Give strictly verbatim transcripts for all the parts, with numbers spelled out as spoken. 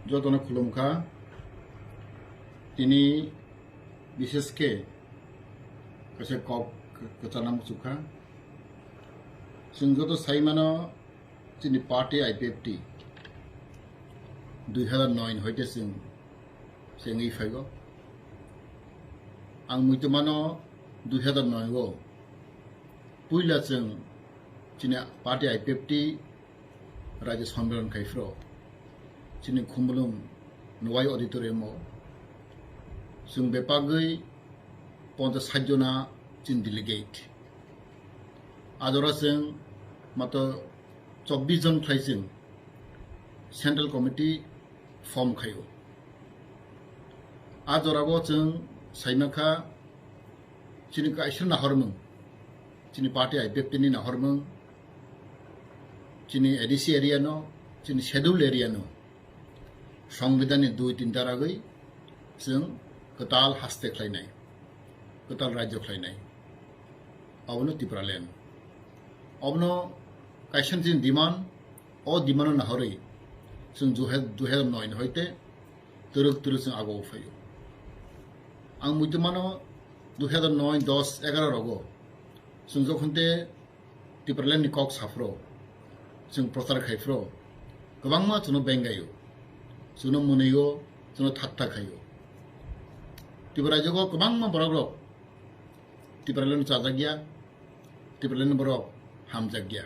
Jotono khulumkha. Tini bishesh khe kaisa kok kwchana muchukha. Chwng joto saimano chini party I P F T dui hazar noi hoite chwng chengwi phaigo. Ang muitu mano dui hazar noi o puila chwng chini party I P F T Raijyo Sammilan khai phro chini Khumulwng Nwai Auditorium o chwng bepagwi ponchas sait jona chini delegate. Ajora chwng mato chobbish jon khlai chwng Central Committee form khaio. A jorao chwng saimankha chini kaisa nahormung, chini party I P F T ni nahormung, chini A D C area no, chini schedule area no, Songbidan ni dui tin taragwi chwng kwtal haste khlainai, kwtal rajyo khlainai. Abono Tipraland. Abono kaisa chini demand, o demand no nahorwi chwng dui hazar noi ni hoite twrwk twrwk chwng ago phaio. Ang muitu mano dui hazar noi, dos, egaroh rogo chwng jokhon te Tipraland ni kok saphro, chwng prochar khai phro, kwbangma chwngno bengaio, chwngno mwnwio, chwngno thatha khaio. Tipra rajyo o kwbangma borok rok Tipraland chajakya, Tipraland borok hamjakya.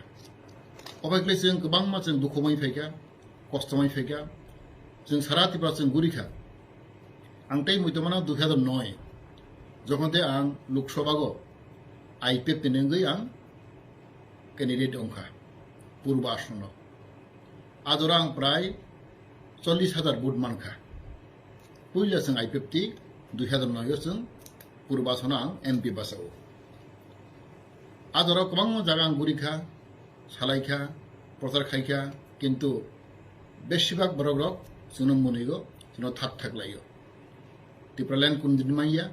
Obai khlai chwng kwbangma chwng dukhu mai phaikha, kosto mai phaikha, chwng sara Tipra chwng gurikha. Ang tei muitu mano dui hazar noi, jokhon te ang Lok Sabha o I P F T ni wngwi ang candidate wngkha Purba Asono. A jora ang prai chollish hazar vote mankha. Puila chwng I P F T dui hazar noi o chwng Purba Asono ang M P bachao. A jora kwbangma jaga ang gurikha, salaikha, prochar khaikha, kintu besibak borok rok chwngno mwnwigo, chwngno thak thak laio. Tipraland kundini manya,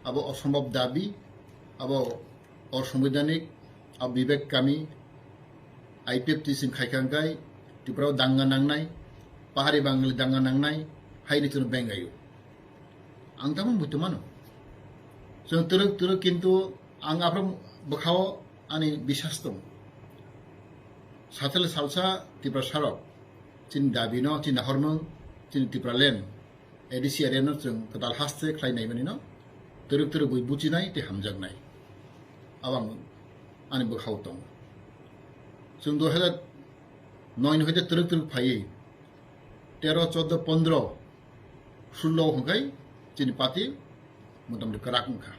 abo osombob dabi, abo osombidanik, abo bibek kami, I P F T sing khaikha hwnkhe Tripura o danga nangnai, pahari Bangali danga nangnai, haini chwngno bengaio. Ang tamo muitu mano. Chwng twrwk twrwk kintu ang aphro bwkhao ani bisas tongo. Satel salsa Tiprasa rok chini dabi no, chini nahormung, chini Tipraland, A D C area no chwng kwtal haste khlai nai mani no, twrwk twrwk bui buchinai tei hamjaknai. Abo ang ani bwkhao tongo. Chwng dui hazar noi ni hoite twrwk twrwk phaiwi tero, chordo, pondro, sullo hwnkhe chini party motamoti kwrak wngkha.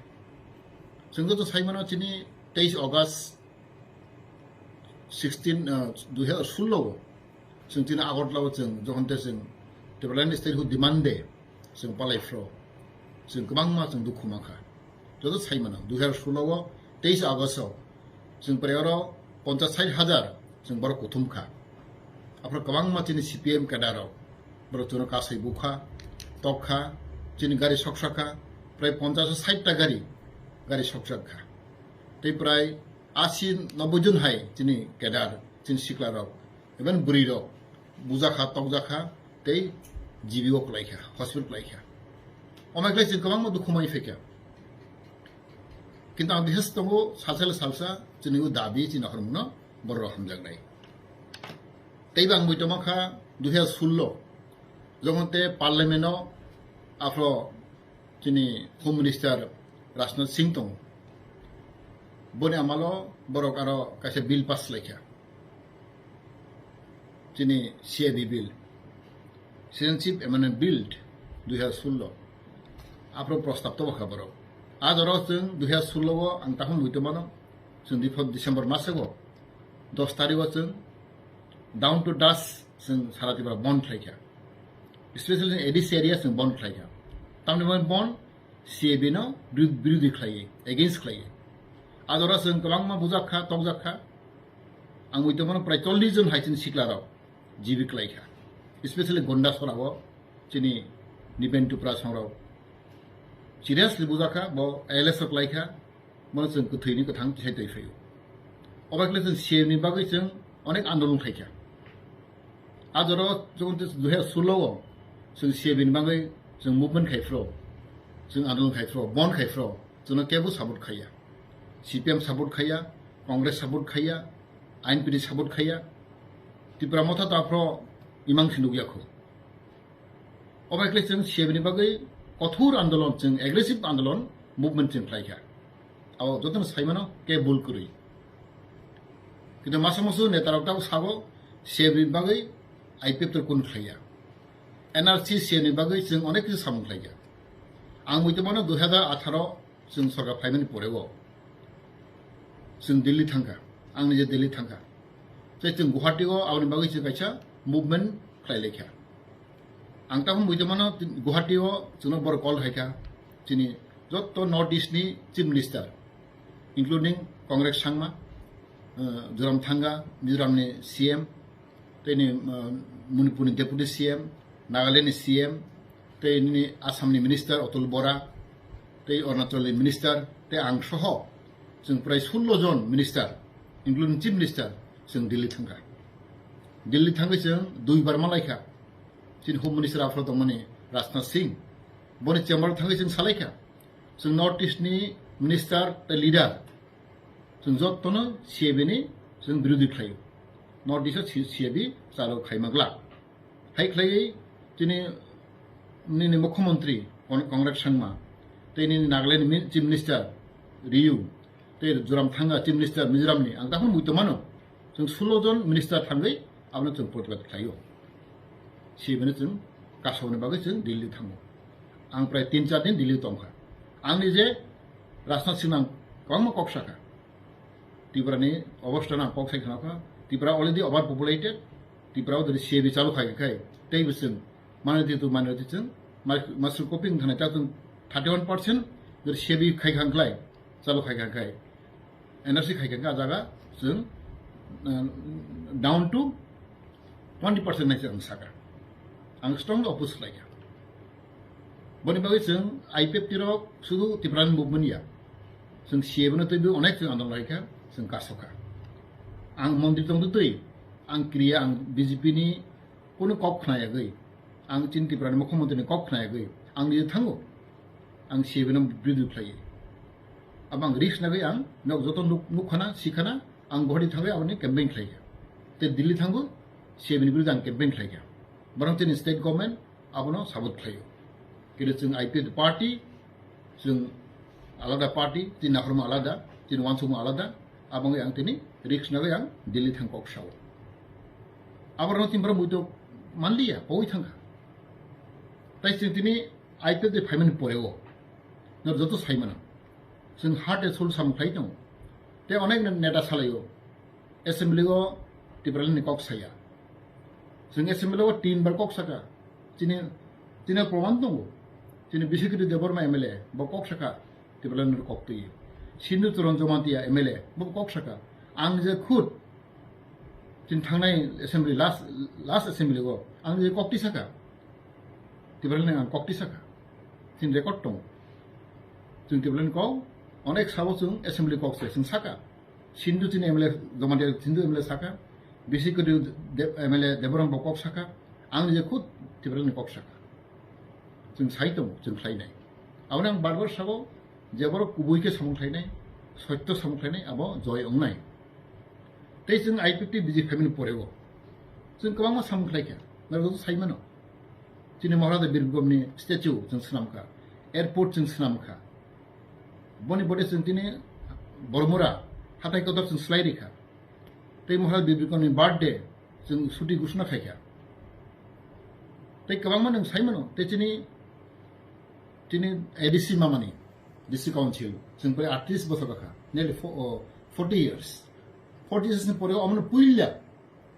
Chwng joto sai mano chini teis August sixteen, ah, dui hazar sullo o chwng chini Agartala o chwng jokhon te chwng Tipraland Statehood Demand Day chwng palai phro, chwng kwbangma chwng dukhu mankha. Joto sai mano, dui hazar sullo o teis August o chwng pore oro ponchas sait hajar chwng borok kuthum kha. Aphro kwbangma chini C P M cadre rok borok chwngno kasai bukha, tokha, chini gari soksa kha, prai ponchas sait ta gari, gari soksa kha. Tei prai asi nobboi jon hai chini cadre, chini sikla rok, even bwrwi rok bujakha, tokjakha, tei G B O kwlaikha, hospital kwlaikha. Omai khlai chwng kwbangma dukhu mai phaikha. Kintu ang bisas tongo, salsa le salsa, chini o dabi, chini nahormungno borok rok hamjaknai. Tei bang bui tongma kha dui hazar sullo, jokhon te parliament o aphro chini Home Minister Rajnath Singh tongo. Boni amalo borok aro kaisa bill pass laikha. Chini C A B bill, Citizenship Amendment Bill dui hazar sullo. Aphro prostab to bwkha borok. A jora chwng dui hazar sullo o ang tahum muitu mano, chwng dipho December masego dos tarikh o chwng down to dust chwng sara Tripura bond khlaikha. Especially A D C area chwng bond khlaikha. Tamni bond C A B no biru-, birodhi khlaiwi, against khlaiwi. A jora chwng kwbangma bujakha, tokjakha. Ang muitu mano prai chollish jon hai chini sikla rok G B kwlaikha. Especially Gonda sora o chini Nipen Tripura songrok seriously bujakha, bo A L S o kwlaikha, bono chwng kwthwini kwthang tisai twi phaio. Obai khlai chwng C A B ni bagwi chwng onek andolon khlaikha. A jora o chwng tei dui hazar solo o chwng C A B ni bagwi chwng movement khai phro, chwng andolon khai phro, bon khai phro, chwngno kebo support khaiya. C P M support khaiya, Congress support khaiya, I N P ni support khaiya. Tripura Motha ta phro imang si nukya kho. Obai khlai chwng C A B ni bagwi kothor andolon, chwng aggressive andolon, movement chwng khlai kha. Abo jotono saimano ke bul kwrwi. Kintu masa musu netarok tabuk sabo C A B ni bagwi I P F T kunu khlaiya. N R C C A ni bagwi chwng onek kisu samung khlaiya. Ang muitu mano dui hazar atharo chwng sorkar phaimani poreo chwng Delhi thangkha, ang nije Delhi thangkha. Tei chwng Guwahati o aboni bagwi chwng kaisa movement khlai laikha. Ang tabuk muitu mano Guwahati o chwngno borok call haikha, chini jotto North East ni Chief Minister, including Congress Sangma, uh, Zoram Thanga, Mizoram ni C M, tei ni, uh, Manipur ni Deputy C M, Nagaland ni C M, tei nini Assam ni Minister Atul Bora, tei Arunachal ni Minister, tei ang soho chwng prai sullo jon Minister, including Chief Minister, chwng Delhi thangkha. Delhi thangwi chwng duibar malaikha. Chini Home Minister aphro tongmani Rajnath Singh, boni chamber o thangwi chwng salaikha. Chwng North East ni Minister tei Leader, chwng jottono C A B ni chwng birodhi khlaio. North East o C-, C A B chalo khaima glak. Hai khlaiwi chini nini Mukhyamantri Kon-, Conrad Sangma, tei nini Nagaland ni Chief Minister Ryu, tei Zoram Thanga Chief Minister Mizoram ni, ang dakhno muitu mano. Chwng sullo jon minister thangwi abono chwng protibad khlaio. Sibini chwng kasokni bagwi chwng Delhi thango. Ang prai tin char din Delhi tongkha. Ang nije Rajnath Singh ang kwbangma kok sakha. Tripura ni obostha no ang kok sai khna kha. Tripura already overpopulated. Tripura o dori C A B chalu khai khai. Tei bo chwng minority to minority chwng mas-, master copy wng thani ta chwng thirty one percent dori C A B khai kha khlai. Chalu khai kha khai. N R C khai kha jaga chwng, uh, down to twenty percent nai se ang saka. Ang strongly oppose khlai kha. Boni bagwi chwng I P F T rok sudu Tipraland movement ya. Chwng C A B no twibo onek chwng andolon lai kha, chwng kasokha. Ang montri tong twi, ang kriya, ang B J P ni kunu kok khna yagwi, ang chini Tipraland Mukhyamantri ni kok khna yagwi, ang nije thango. Ang C A B no birodhi khlai. Abo ang risk nagwi ang nok joto nuk-, nukhana, sikhana, ang Guwahati thangwi aboni campaign khlai kha. Tei Delhi thango, C A B ni birodhi ang campaign khlai kha. Borok chini state government abono support khlaio. Kile chwng I P F T party, chwng alada party, chini naharma alada, chini wansukma alada, aboni ang tini risk nagwi ang Delhi thang kok sao. Aborno chini borok muitu manliya, pawi thangkha. Tai chwng tini I P F T phaimani poreo, nor joto saimano. Chwng heart and soul samung khlai tongo. Tei onek neta salaio. Assembly o Tipraland ni kok saya. Chwng assembly o tin bar kok saka. Chini, chini proman tongo. Chini Biswajit Debbarma M L A bo kok saka. Tipraland ni kok twi. Sindhu Charan Jamatia M L A bo kok saka. Ang je khud chini thangnai assembly last, last assembly o ang je kok twi saka. Tipraland ni ang kok twi saka. Chini record tongo. Chwng Tipraland ni kok onek sabo chwng assembly kok se chwng saka. Sindhu chini M L A, Jamatia Sindhu M L A saka, Biswajit De-, M L A Debbarma bo kok saka, ang je khud Tipraland ni kok saka. Chwng sai tongo, chwng khlainai. Aboni ang bar bar sabo, je borok kubui khe samung khlainai, sotyo samung khlainai, abo joy wngnai. Tei chwng I P F T B J P phaimani poreo chwng kwbangma samung khlai kha, norok joto sai mano. Chini Maharaja Bir Bikramni statue chwng swnam kha, airport chwng swnam kha. Boni bode chwng tini Bormura hathai kotor chwng slai rikha. Tei Maharaja Bir Bikramni birthday chwng suti gusna khaikha. Tei kwbangma nwng sai mano, tei chini, chini A D C mamani, District Council, chwng prai atris bosor kha, nearly fo-, oh, forty years. Forty years ni pore omono puila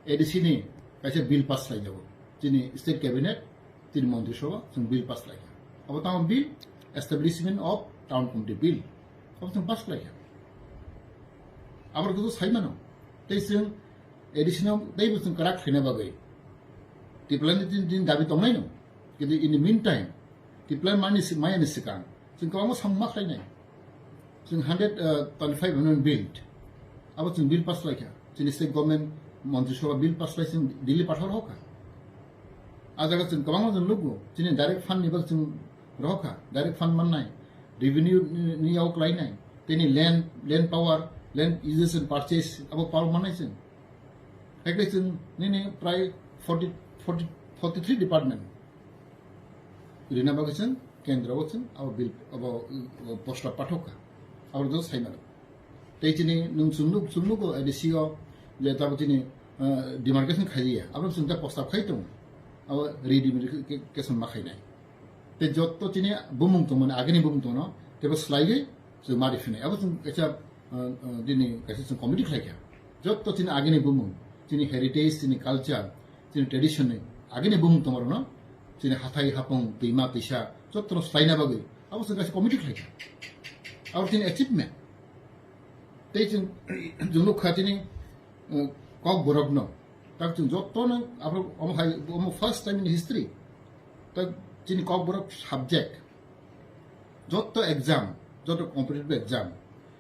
A D C ni kaisa bill pass khlai jago. Chini state cabinet, chini montri sabha, chwng bill pass khlai kha. Abo tamo bill, Establishment of Town Committee Bill. Abo chwng pass khlai kha. Abo joto sai mano. Tei chwng A D C no teibo chwng kwrak khlaina bagwi Tipraland ni tin, tin dabi tongnai no. Kintu in the meantime, Tipraland mani si-, maya ni swkang chwng kwbangma samung ma khlainai. Chwng hundred, uh, twenty-five amendment bill. Abo chwng bill pass khlai kha. Chini state government montri sabha bill pass khlai chwng Delhi pathor hokha. A jaga chwng kwbangma chwng nukgo, chini direct fund ni bagwi chwng rohor kha, direct fund mannai, revenue ni, ni yao klainai, tini land, land power, land usage and purchase abo power mannai chwng. Hakhe chwng nini prai forty, forty, forty three department rina bagwi chwng kendro o chwng abo bill, abo, uh, posta pathok kha, abo do sai mano. Tei chini nwng chwng nuk, chwng nugo A D C o je tabuk chini, uh, demarcation khai ya, abo chwng ta posta khai tongo, abo redemarcation ma khainai. Tei jotto chini bumung tongmani, agini bumung tongno tebo slaiwi chwng mari phinai. Abo chwng kaisa, uh, uh, dini kaisa chwng committee khlaikha. Jotto chini agini bumung, chini heritage, chini culture, chini tradition ni agini bumung tongmarokno chini hathai hapung, twima twisa jottono slaina bagwi abo chwng kaisa committee khlaikha. Abo chini achievement. Tei chwng, chwng nukha chini, uh, Kokborokno. Tak chwng jottono abo omo hai, omo first time in history. Tak chini Kokborok subject. Jotto exam, jotto competitive exam,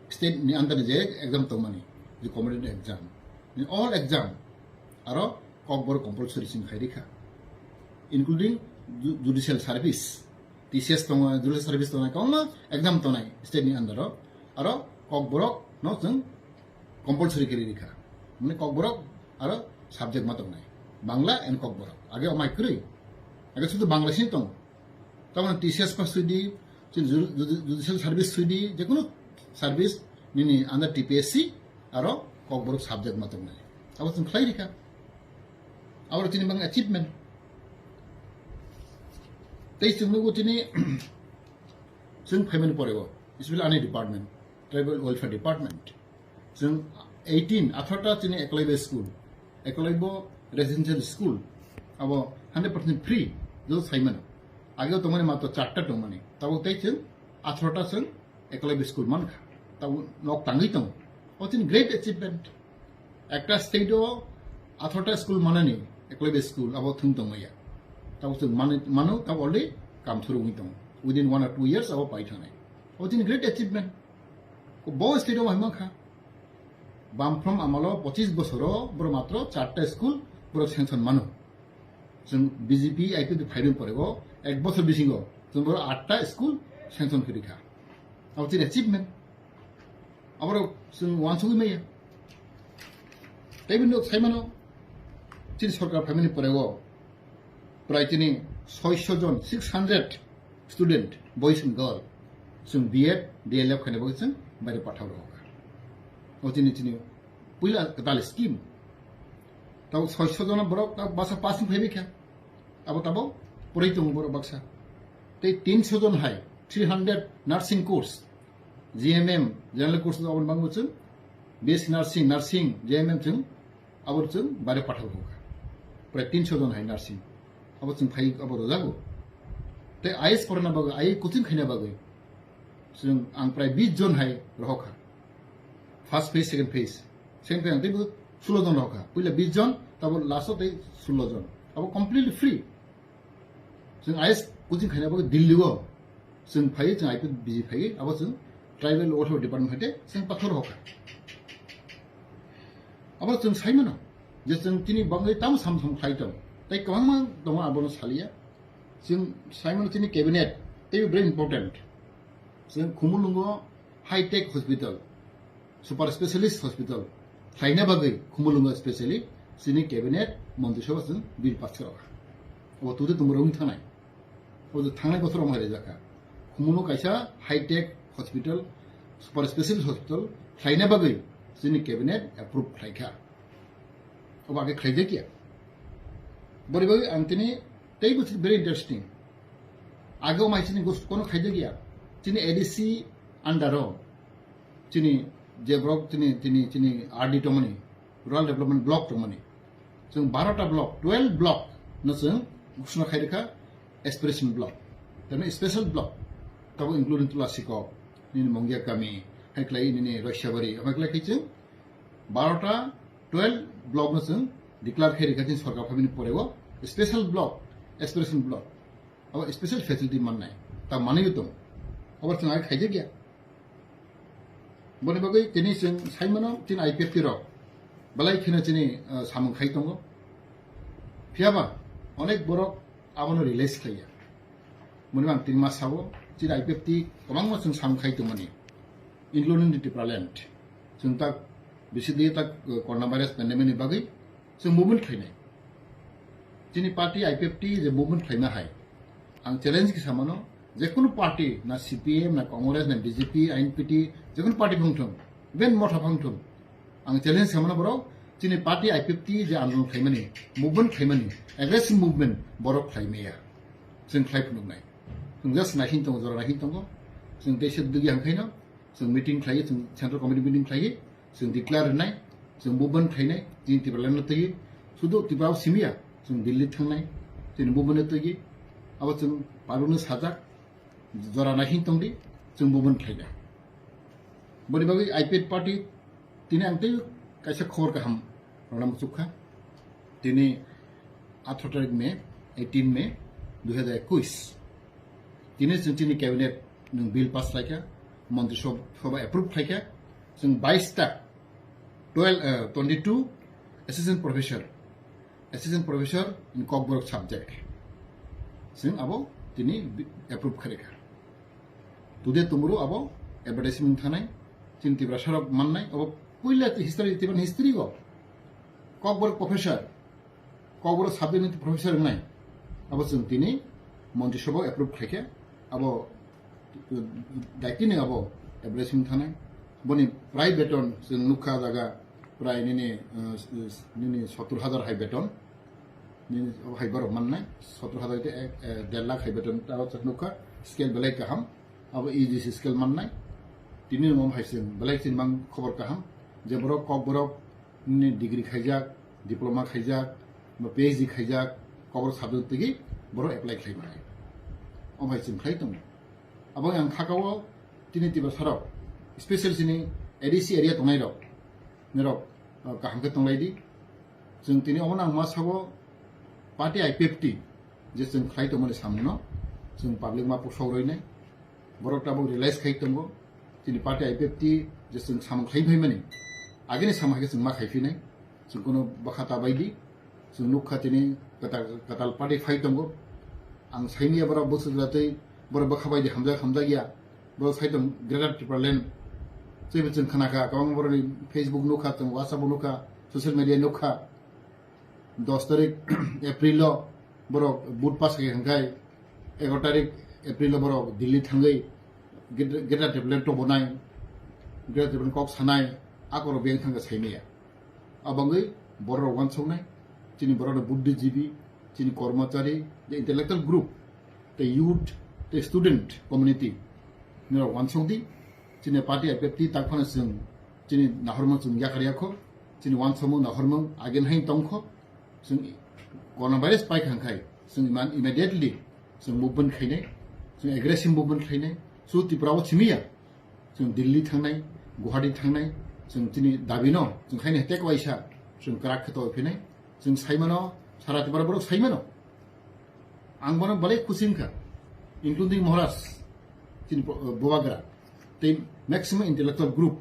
state ni under ni je exam tongmani, je competitive exam, in all exam, aro Kokborok compulsory chwng khai rikha, including ju-, judicial service, T C S tongo, judicial service tongo, kwbangma exam tongnai state ni under o, aro Kokborok no chwng compulsory khe rikha, mane Kokborok aro subject ma tongnai, Bangla and Kokborok, age omai kwrwi, age sudu Bangla sini tong. Tamoni T C S pa sui di, chini ju-, ju-, judicial service sui di, je kunu service nini under T P S C aro Kokborok subject ma tongnai. Abo chwng khlai rikha. Abo chini bang achievement. Tei chwng nugo chini chwng phaimani porego, especially ani department, tribal welfare department. Chwng eighteen, atharota chini Eklavya school, Eklavya residential school, abo hundred percent free, joto saimano. Ageo tongmani matro charta tongmani. Tabuk tei chwng atharota chwng Eklavya school mankha. Tabuk nok tangwi tongo. O chini great achievement. Ekta state o atharota school manani, Eklavya school, abo thwng tongmaya. Tabuk chwng mani-, mano, tabuk already kam thurungwi tongo. Within one or two years abo pai thangnai. O chini great achievement. Bo state o mai mankha. Bamfront amalo pochis bosoro boro matro charta school boro sanction mano. Chwng B J P I P F phaimani porego ek bosor bisingo chwng boro atta school sanction khe rikha. Abo chini achievement. Aboro chwng uansugwi maya. Tei bini saimano chini sorkar phaimani porego prai chini soiso jon, six hundred student, boys and girl, chwng B Ed, D El Ed khaina bagwi chwng baire pathao rokha. O chini, chini puila kwtal scheme. Tabo soiso jon borok ta basa passing phaibai kha. Abo tabo pori tongo borok baksa. Tei tinso jon hai, three hundred nursing course, G M M, general course aboni bagwi chwng B S C nursing, nursing, G M M chwng abo chwng bare pathao rokha. Prai tinso jon hai nursing. Abo chwng phai abo rojago. Tei I A S porna bagwi, I A S coaching khaina bagwi chwng ang prai bis jon hai rohokha. First phase, second phase. Second phase ang teibo sulo jon rohokha. Puila bis jon, tabo last o tei sulo jon. Abo completely free. Chwng I A S coaching khaina bagwi Delhi o chwng phaiwi, chwng I P F B G phaiwi, abo chwng tribal welfare department haite chwng pathor rokha. Abo chwng saimano je chwng tini bagwi tamo sam sam khlai tong. Tei kwbangma tongo abono saliya. Chwng saimano chini cabinet tei very important. Chwng Khumulwngo high tech hospital, super specialist hospital khlaina bagwi Khumulwngo specially chini cabinet montri sabha chwng bill pass khe rokha. Abo tute tumung wngwi thangnai. Abo thangnai bothor wngwi rijakha. Khumulwngo kaisa high tech hospital, super specialist hospital khlaina bagwi chini cabinet approve khlaikha. Abo age khlaijakya. Bori bagwi ang tini teibo very interesting. Age o mai chini gosto kono khlaijakya. Chini A D C under o chini je block chini, chini, chini R D tongmani, Rural Development Block tongmani. Chwng barota block, twelve block no chwng ghoshona khai rikha aspiration block. Tamo special block. Tabo including Tulasikok, nini Mongia Kami, hai khlai nini Roisabari, hai khlai khai chwng barota twelve block no chwng declare khai rikha chini sorkar phaimani porego special block, aspiration block. Abo special facility mannai. Ta manwi tong. Abo chwng ai khaijakya. Boni bagwi tini chwng saimano chini I P F T rok belai kheno chini, uh, samung khai tongo. Phiyaba onek borok Abono realize khlaiya. Moni ang tini ma sabo, chini I P F T kwbangma chwng samung khai tongmani, including the Tipraland. Chwng tak bisi di tak, eh, coronavirus pandemic ni bagwi chwng movement khlainai. Chini party I P F T je movement khlaima hai, ang challenge khe samano, je kunu party, na C P M, na Congress, na B J P, I N P T, je kunu party phang thung, even motha phang thung, ang challenge samano borok, chini party I P F T je andolon khlaimani, movement khlaimani, aggressive movement borok khlaimaya. Chwng khlai phunuknai. Chwng just naisin tongo, jora naisin tongo. Chwng tei se dugi hangkhaino, chwng meeting khlaiwi, chwng central committee meeting khlaiwi, chwng declare rwnai, chwng movement khlainai, chini Tipraland no twiwi, sudu Tripura o simiya, chwng Delhi thangnai, chini movement no twiwi, abo chwng parukno sajak, jora naisin tongdi, chwng movement khlainai. Boni bagwi I P F T party tini ang tei kaisa khobor kaham rwna muchukha. Tini atharo tarik May, eighteen May dui hazar ekush. Tini chwng chini cabinet nwng bill pass khlaikha, Montri Sob-, Sobha approve khlaikha. Chwng bais ta, twelve, eh, twenty-two assistant professor, assistant professor in Kokborok subject. Chwng abo tini bi-, approve khlaikha. Today tomorrow abo advertisement thanai, chini Tiprasarok mannai, abo puila history, Tiprani history go. Kokborok professor, Kokborok subject ni professor wngnai. Abo chwng tini Montri Sobha approve khlaikha, abo daitini abo advertisement thanai. Boni prai beton chwng nukha jaga prai nini, eh, nini sottur hajar hai beton. Nini abo hai borok mannai, sottur hajar te ek, eh, der lakh hai beton, abo chwng nukha, scale belai kaham, abo E G C scale mannai. Tini omo hai chwng belai chini mang khobor kaham, je borok Kokborok nini degree khaijak, diploma khaijak, ba P H D khaijak, Kokborok subject tigi borok apply khlai manai. Omo hai chwng khlai tongo. Abo yang khakao tini Tiprasarok, special chini A D C area tongnai rok, nirok, uh, kaham khe tonglai di. Chwng tini omo nang ma sabo party I P F T je chwng khlai tongmani samungno chwng public ma pusok roinai. Borok tabuk realize khai tongo. Chini party I P F T je chwng samung khlai phaimani, agini samung hai khe chwng ma khai phinai. Chwng kono bwkha ta bai di. Chwng nukha tini kwtal, kwtal party phai tongo. Ang saimanya borok bwswk jatwi borok bwkha bai di hamjak hamjak ya. Borok sai tong Greater Tipraland. Chwng chwng khna kha, kwbangma borokni Facebook nukha, chwng WhatsApp o nukha, social media nukha. Dos tarik April o borok vote pass khai hwnkhe, egaro tarik April o borok Delhi thangwi Greater, Greater Tipraland tobonai, Greater Tipraland kok sanai, akorok beng thangkha saimanya. Abangwi bororok wansuknai, chini borokni buddhijibi, chini kormochari, the intellectual group, the youth, the student community, nirok wansukdi, chini party I P F T tak phano chwng, chini nahorma chwng yakar yakho, chini wansukmung nahormung again hai tongkho, chwng coronavirus paikha hwnkhe, chwng iman immediately chwng movement khainai, chwng aggressive movement khainai, su Tripura o simiya, chwng Delhi thangnai, Guwahati thangnai, chwng chini dabino, chwng khaini hete kaisa, chwng kwrak khe tongwi phinai, chwng saimano, sara Tripura borok saimano. Ang bono belai khusi wngkha, including Maharaj, chini bo-, Bubagra, tei maximum intellectual group,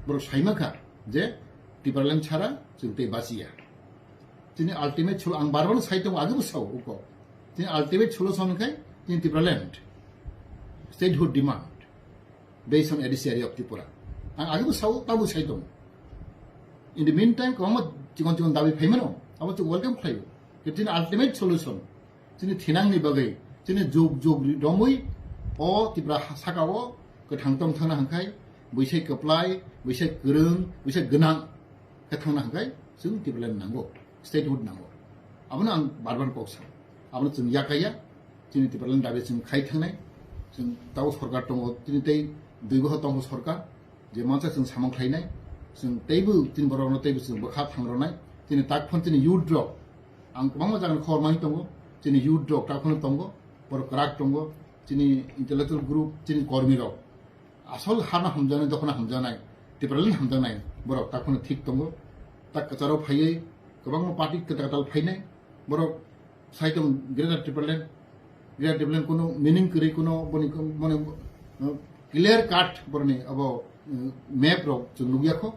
borok saimankha je Tipraland chara chwng tei bachiya. Chini ultimate solu-, ang bar bar sai tongo, agebo sao uko. Chini ultimate solution khe chini Tipraland. Statehood demand. Based on A D C area of Tripura. Ang agebo sao, tabo sai tongo. In the meantime, kwbangma chikon chikon dabi phaimano, abo chwng welcome khlaio. Khe chini ultimate solution, chini thinangni bagwi, chini jug jug romwi, o Tripura ha-, sakao kwthang tong thangna hwnkhai, buisai kwplai, buisai kwrwng, buisai gwnang khe thangna hwnkhai, chwng Tipraland nango, statehood nango. Abono ang bar bar kok sao. Abono chwng yakaya, chini Tipraland dabi chwng khai thangnai, chwng tabo sorkar tongo, chini tei dui bohor tongo sorkar, je mansa chwng samung khlainai, chwng teibo chini borokno teibo chwng bwkha thangrwnai, chini tak phano chini youth rok, ang kwbangma jagani khobor manwi tongo, chini youth rok tak phano tongo, borok kwrak tongo, chini intellectual group, chini kormi rok, asol hano hamjaknai, dokhano hamjaknai, Tipraland hamjaknai, borok tak phano thik tongo. Tak kwcharo phaiwi kwbangma party kwtal kwtal phainai, borok sai tong Greater Tipraland, Greater Tipraland kuno meaning kwrwi, kuno boni, boni, uh, clear cut boroni abo, uh, map rok chwng nukya kho.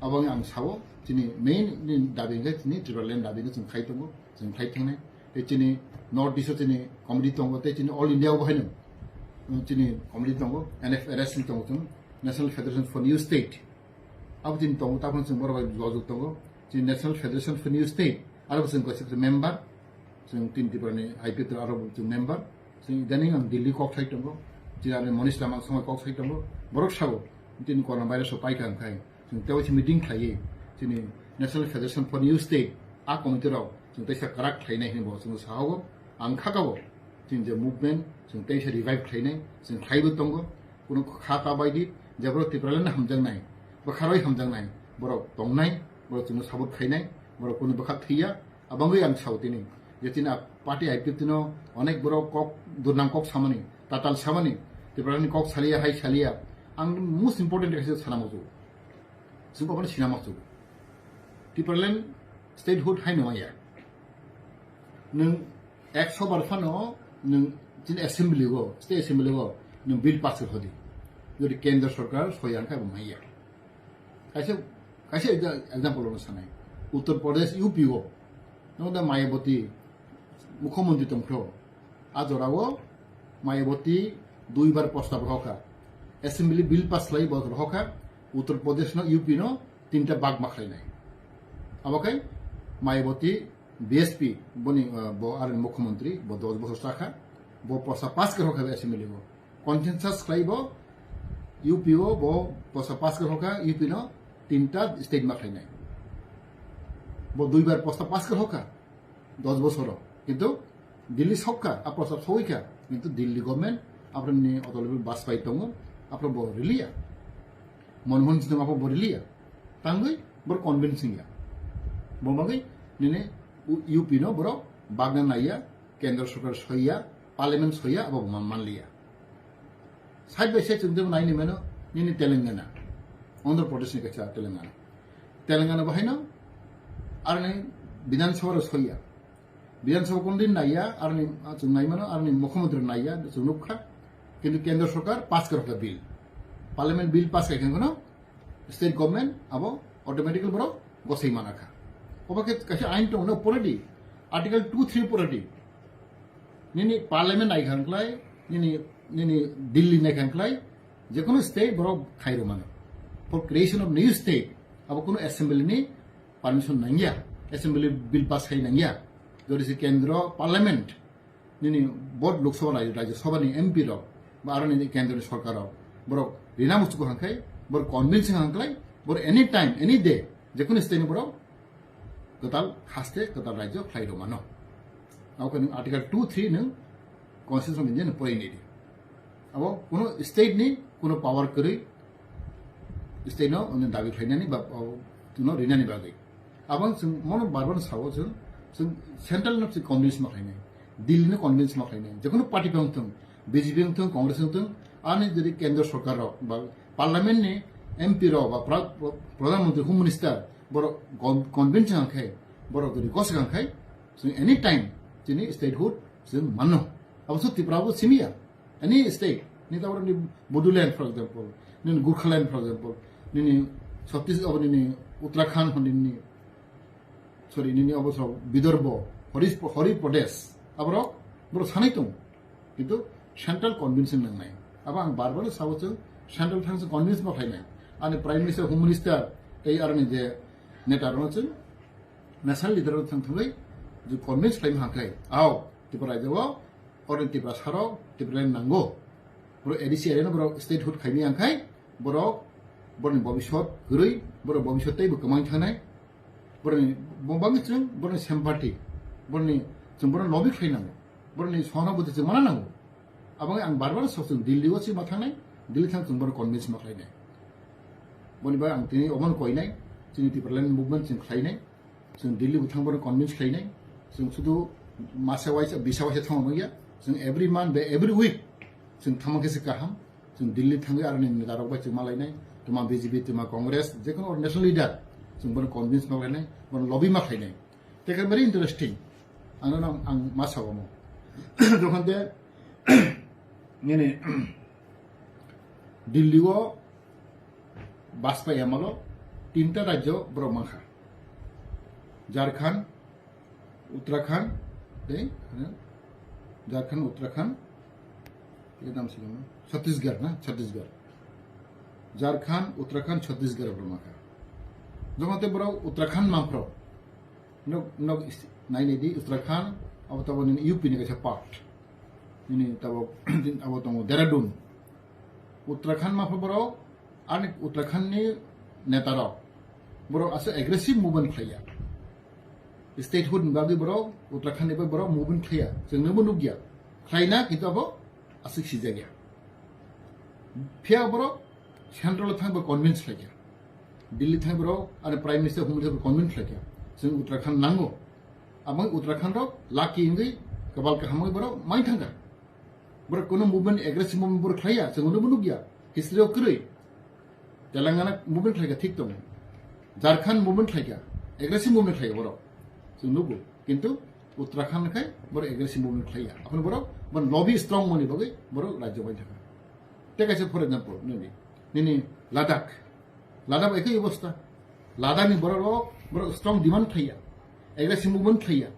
Abo wngkha ang sao, chini main ni dabi hwnkhe chini Tipraland dabi no chwng khai tongo, chwng khai thangnai. Tei chini North East o chini committee tongo, tei chini All India o bo haino, um, chini committee tongo, N F R S ni tongo chwng, National Federation for New State. Abo chini tongo, tabukno chwng borok bai jojak tongo. Chini National Federation for New State, aro bo chwng kaisa member, chwng tin Tripura ni I P F T aro bo chwng member. Chwng idaning ang Delhi kok sai tongo, chini ani Manish Lamang songwi kok sai tongo. Borok sabo, chini corona virus rok paikha wngkhai. Chwng tei waisa meeting khlaiwi chini National Federation for New State a committee rok chwng teisa kwrak khlainai hinwi bo chwng sahogo. Ang khakabo chini je movement chwng teisa revive khlainai, chwng khlaibo tongo. Kuno kha ta baidi je borok Tipraland hamjaknai, bwkharoi hamjaknai, borok tongnai, borok chwngno support khainai, borok kunu bwkhak thwiya. Abangwi ang sao tini je chini a party I P F T no onek borok kok durnam kok samani, tatal samani, Tiprani kok saliya hai saliya. Ang most important kaisa sana muchungo. Chwng obono sina machungo. Tipraland statehood haino maya. Nwng ekso bar phano nwng chini assembly o, state assembly o nwng bill pass khe hodi. Jodi kendra sarkar soi ang khe bo maya. Kaisa, kaisa exa-, example ono sanai. Uttar Pradesh U P o nwng da Mayawati mukhyamantri tongphro. A jorao Mayawati duibar prostab rohokha. Assembly bill pass khlai bo rohokha. Uttar Pradesh no U P no tinta bag ma khlainai. Abo khai Mayawati B S P boni, uh, bo aroni mukhyamantri bo dos bosor chakha. Bo prostab pass khe rohokha assembly o. Consensus khlai bo U P o bo prostab pass khe rohokha U P no tinta state ma khlainai. Bo duibar prostab pass khe rohokha. Dos bosoro. Kintu Delhi sokha, a prostab sogwikha. Kintu Delhi government abrani Atal Bihari Vajpayee tongo, aphro bo riliya. Manmohan Singh tongo, aphro bo riliya. Tangwi bor convincing ya. Bo bagwi nini U-, U P no borok bagna naiya, kendra sarkar soiya, parliament soiya, abo man-, manliya. Side by side chwng tebo naini mano, nini Telangana, Andhra Pradesh ni kaisa Telangana. Telangana bahaino aroni Bidhan Sabha rok soiya. Bidhan Sabha kono din naiya, aroni, ah, chwng nai mano, aroni mukhyamantri naiya, chwng nukha. Kintu kendra sarkar pass khe rokha bill. Parliament bill pass khai khe kono state government abo automatically borok gosai manakha. Obo khe kaisa ain tongo, no poredi, Article two three poredi. Nini parliament nai khan klai, nini, nini Delhi nai khan klai, je kono state borok khai rw mano. For creation of new state, abo kono assembly ni permission nangya, assembly bill pass khai nangya. Jodi se kendro parliament, nini both Lok Sabha, Rajya Sabha ni M P rok, ba aro nini kendro ni sarkar rok, borok rina muchuk hang khai, borok convincing hang klai, borok any time, any day, je kono state ni borok kwtal haste, kwtal rajyo khlai rw mano. Abo khe nwng Article two three nwng Constitution of India ni porinai di. Abo kuno state ni kuno power kwrwi state no nwng dabi khlainani ba, o, tuno rinani bagwi. Abo chwng mono bar bar sao chwng, chwng central no chwng convince ma khlainai, Delhi no convince ma khlainai, je kono party phano thung, B J P wng thung, Congress wng thung, ani jodi kendra sarkar rok ba parliament ni M P rok ba pra-, pra-, pradhan mantri, home minister, borok con-, convince wng khe, borok jodi kosik wng khe, chwng any time chini statehood chwng mano. Abo so Tripura bo simi ya, any state, ni tabora ni Bodoland, for example, nini Gurkhaland, for example, nini Chhattis-, abo nini Uttarakhand hwn nini, sorry, nini obo so Vidarbha, Hori, Hori Pradesh, aborok, borok sanai tong. Kintu central convincing nangnai. Abo ang bar bar sao chwng central thang chwng convince ma khlainai. Ani Prime Minister, Home Minister, tei aroni je neta rok chwng national leader rok thang thangwi je convince khlaima hangkhai. Ao, Tripura rajyo o, oro Tripura saro, Tripura nango. Boro A D C area no boro statehood khaimi hangkhai, borok, borokni bobiswt kwrwi, borok bobiswt teibo kwmang thangnai, borokni bo-, bagwi chwng borokni sympathy, borokni chwng borokno lobby khlai nango, borokni sohanobuti chwng mana nango. Abo wngkha ang bar bar sok chwng Delhi o chwng ma thangnai, Delhi thang chwng borok convince ma khlainai. Boni bagwi ang tini obono koinai, chini Tipraland movement chwng khlainai. Chwng Delhi bo thang bono convince khlainai. Chwng sudu masa waisa, bisa waisa thangma nungya. Chwng every month ba every week chwng thangma khe se kaham. Chwng Delhi thangwi aroni neta rok bai chwng malainai. Tuma B J P, tuma Congress, jekono national leader. Chwng bono convince ma khlainai, bono lobby ma khlainai. Tei khe very interesting. Ang nono ang ma sao omo. Jokhon de nini Delhi o Bajpayee amolo tinta rajyo borok mankha. Jharkhand, Uttarakhand, tei, eh, Jharkhand, Uttarakhand, tei tamo sini Chhattisgarh na, Chhattisgarh. Jharkhand, Uttarakhand, Chhattisgarh borok makha. Joma tei borok Uttarakhand mangphro. Nok, nok is-, nai nai di Uttarakhand, abo tabo nini U P ni kaisa part. Nini tabo, abo tongo Dehradun. Uttarakhand mangphro borok, ani Uttarakhand ni neta rok. Borok asa aggressive movement khlaiya. Statehood ni bagwi borok, Uttarakhand ni bagwi borok movement khlaiya. Chwng nungbo nukya. Khlaina, kintu abo aswk sijakya. Phiya borok central thang bo convince khlaikya. Delhi thang borok, ani Prime Minister, Home Minister convince khlaikya. Chwng Uttarakhand nango. Abang Uttarakhand rok lucky wngwi, kabal kaham wngwi borok mai thangkha. Borok kono movement, aggressive movement borok khlaiya, chwng nungbo nukya. History o kwrwi. Telangana movement khlaikha, thik tongo. Jharkhand movement khlaikha, aggressive movement khlaikha borok. Chwng nugo. Kintu Uttarakhand khai borok aggressive movement khlaiya. Aphano borok, bon lobby strong mani bagwi borok rajyo bai thangkha. Tei kaisa, for example, nini, nini Ladakh. Ladakh ekhe obostha. Ladakh ni borok rok, borok strong demand khlaiya. Aggressive movement khlaiya.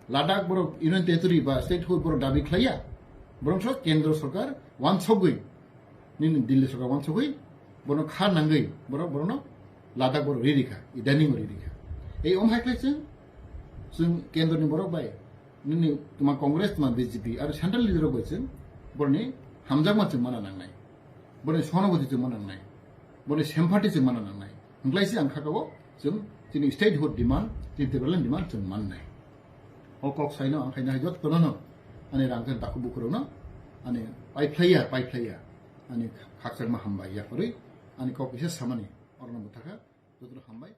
Ladakh borok Union Territory ba statehood borok dabi khlaiya. Borok so kendro sorkar wansogwi, nini Delhi sorkar wansogwi, bono kha nangwi, borok, borokno Ladakh borok ririkha, idaning ririkha. Ei om hai khlai chwng, chwng kendro ni borok bai, nini tuma Congress, tuma B J P, aro central leader rok bai chwng, boroni hamjakma chwng mana nangnai. Boroni sonoboti chwng mana nangnai. Boroni sympathy chwng mana nangnai. Hwnglai se ang kha kabo chwng chini statehood demand, chini Tipraland demand chwng mannai. O kok saino ang khaina hai jottono no, ani rang chen takhuk bukurokno, ani paiphlaiya, paiphlaiya, ani khakchangma hambai yakarwi, ani kok kisa samani, orono bwthakha, jotono hambai.